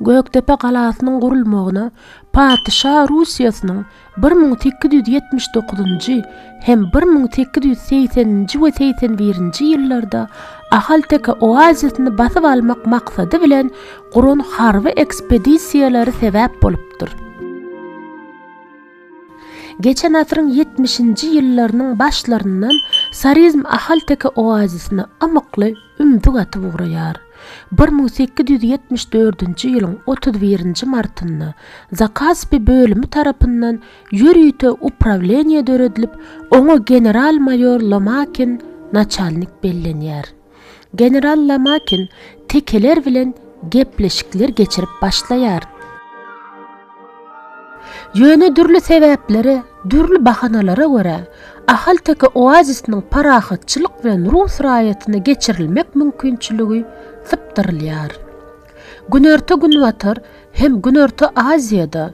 Gökdepe galasynyň gurulmagyna patyşa Russiýasynyň 1879-njy hem 1880-nji we 81-nji ýyllarda Ahalteke oazisini basyp almak maksady bilen guran harby ekspedisiýalary sebäp bolupdyr. Geçen asyryň ýetmişinji ýyllarynyň başlaryndan sarizm Ahalteke oazisine ymykly ümzük atyp ugraýar. 1874-nji ýylyň 31-nji martynda Zakaspi bölümi tarapyndan ýörite uprawleniýe döredilip, oňa general-maýor Lomakin naçalnik bellenýär. General Lomakin tekeler bilen gepleşikler geçirip başlaýar. Ýöne dürli sebäplere, dürli bahanalara görä, Ahalteke oazisiniň parahatçylyk bilen rus raýatyna geçirilmek mümkinçiligi sypdyrylýar. Günorta-Günbatar hem Günorta Aziýada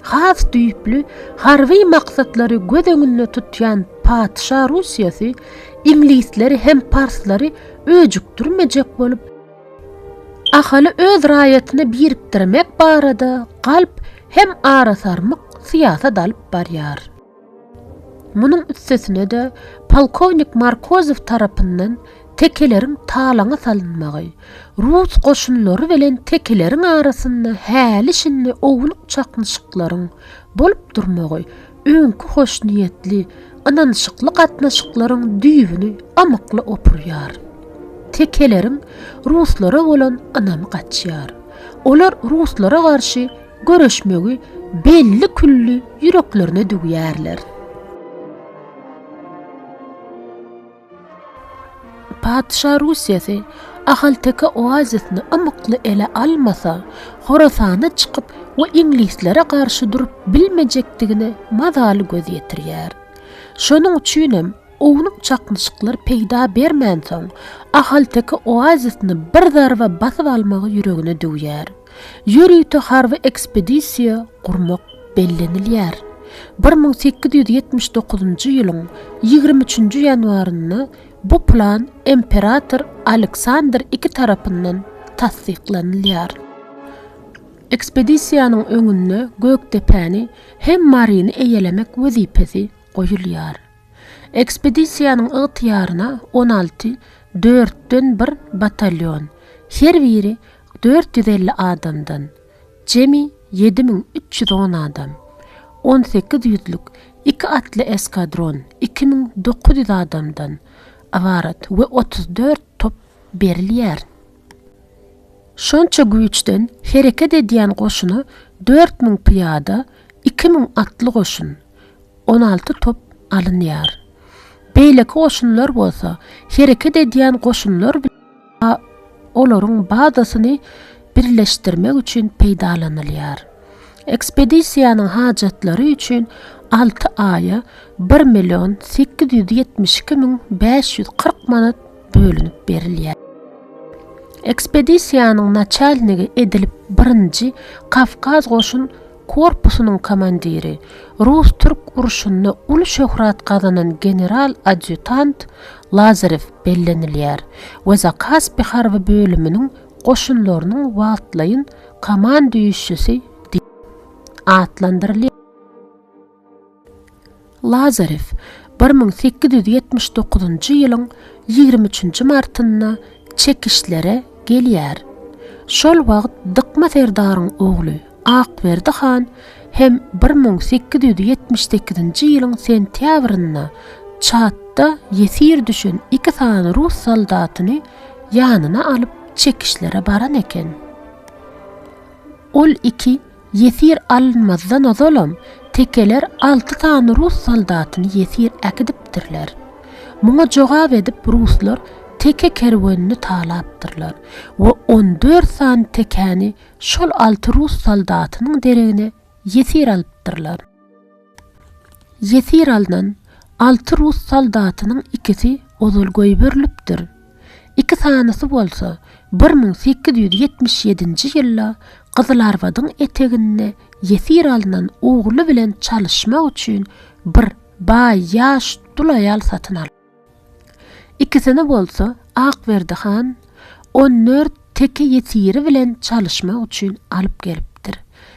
has düýpli harby maksatlary göz öňünde tutýan patyşa Russiýasy iňlisleri hem parslary öjükdirmejek bolup, Ahaly öz raýatyna birikdirmek barada galp hem arasarmyk syýasat alyp barýar. Munuň üstesine-de, polkownik Markozow tarapyndan tekeleriň talaňa salynmagy, rus goşunlary bilen tekeleriň arasynda häli-şindi ownuk çaknyşyklaryň bolup durmagy öňki hoşniýetli, ynanyşykly gatnaşyklaryň düýbüni ymykly opurýar. Tekeleriň ruslara bolan ynamy gaçýar. Olar ruslara garşy göreşmegi belli-külli ýüreklerine düwýärler. Patyşa Russiýasy Ahalteke oazisini ymykly ele almasa, Horasana çykyp we iňlislere garşy durup bilmejekdigine mazaly göz ýetirýär. Şonuň üçinem ownuk çaknyşyklar peýda bermänsoň, Ahalteke oazisini bir zarba basyp almagy ýüregine düwýär. Ýörite harby ekspedisiýa gurmak bellenilýär. 1879-njy ýylyň 23-nji ýanwarynda bu plan imperator Aleksandr II tarapyndan tassyklanylýar. Ekspedisiýanyň öňünde Gökdepäni hem Maryny eýelemek wezipesi goýulýar. Ekspedisiýanyň ygtyýaryna 16 dörtden bir batalýon, her biri 450 adamdan, jemi 7310 adam, 18 ýüzlük iki atly eskadron, 2900 adamdan ybarat we 34 top berilýär. Şonça güýçden hereket edýän goşuna 4000 pyýada, 2000 atly goşun, 16 top alynýar. Beýleki goşunlar bolsa hereket edýän goşunlar bilen olaryň bazasyny birleşdirmek üçin peýdalanylýar. Ekspedisiýanyň hajatlary üçin alty aýa bir million 872 540 manat bölünip berilýär. Ekspedisiýanyň naçalnigi edilip birinji Kawkaz goşun korpusynyň komandiri, rus-türk urşunda uly şöhrat gazanan general-adýutant Lazarew bellenilýär we Zakaspi harby bölüminiň goşunlarynyň wagtlaýyn komanduýuşisi diýlip atlandyrylýar. Lazarew 1879-njy ýylyň 23-nji martynda Çekişlere gelýär. Şol wagt Dykma serdaryň ogly Akberdi han hem 1878-nji ýylyň sentýabrynda Çatda ýesir düşen iki sany rus soldatyny ýanyna alyp Çekişlere baran eken. Ol iki Ýesir alynmazdan ozalam tekeler alty sany rus soldatyny ýesir äkidipdirler. Muňa jogap edip ruslar teke kerwenini talapdyrlar we on dört sany tekäni şol alty rus soldatynyň deregine ýesir alypdyrlar. Ýesir alnan alty rus soldatynyň ikisi ozal goýberilipdir. Iki sanysy bolsa 1877-nji ýylda Gyzylarbadyň eteginde ýesir alnan ogly bilen çalyşmak üçin bir baý ýaş dul aýal satyn alypdyr. Ikisini bolsa Akberdi han on dört. teke ýesiri bilen çalyşmak üçin alyp gelipdir.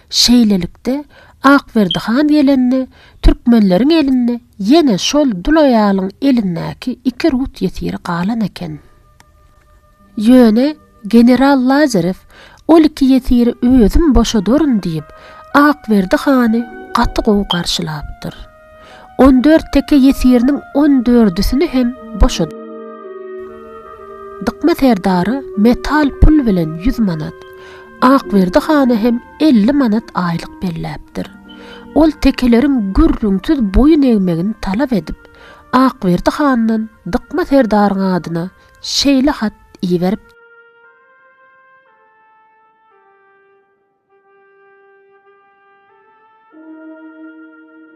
Şeýlelikde, Akberdi han gelende, türkmenleriň elinde ýene şol dul aýalyň elindäki iki rus ýesiri galan eken. Ýöne general Lazarew ol iki ýesiri özüm boşadaryn diýip, Akberdi hany gaty gowy garşylapdyr. On dört teke ýesiriniň on dördüsini hem boşadyp, Dykma serdara metal pul bilen ýüz manat, Akberdi hana hem 50 manat aýlyk belläpdir. Ol tekeleriň gürrüňsiz boýun egmegini talap edip, Akberdi handan Dykma serdaryň adyna şeýle hat iberipdir.